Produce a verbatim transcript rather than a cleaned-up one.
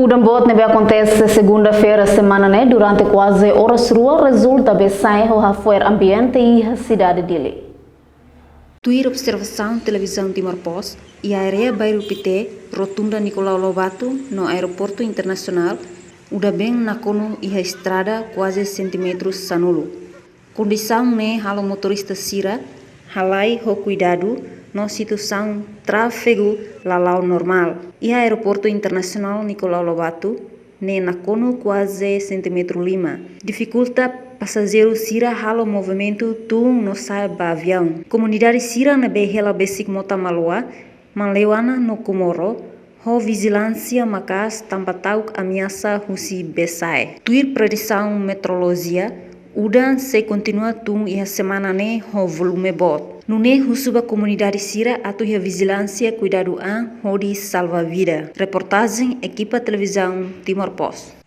Udan boot ne'ebé akontese segunda-feira semana ne'e durante kuaze oras rua rezulta besa'e ho hafo'er ambiente iha sidade Dili. Tuir observasaun Televizaun Timor Post, iha área Bairru Pité, Rotunda Nicolau Lobato no Aeroportu Internasionál, udan-been nakonu iha estrada kuaze sentímetru sanulu. Kondisaun ne'e halo motorista sira halai ho kuidadu no situasaun tráfegu la la'o normál. Iha Aeroportu Internasionál Nicolau Lobato ne'e nakonu kuaze sentímetru lima, difikulta pasajeiru sira halo movimentu tun no sa'e ba aviaun. Komunidade sira ne'ebé hela besik mota Maloa, Manleuana no Comoro, ho vijilánsia maka'as tanba ta'uk ameasa husi besa'e. Tuir predisaun meteorolojia, udan sei kontinua tun iha semana ne'e ho volume boot. Nune'e husu ba komunidade sira atu iha vijilánsia kuidadu an hodi salva vida. Reportajen ekipa Televizaun Timor Post.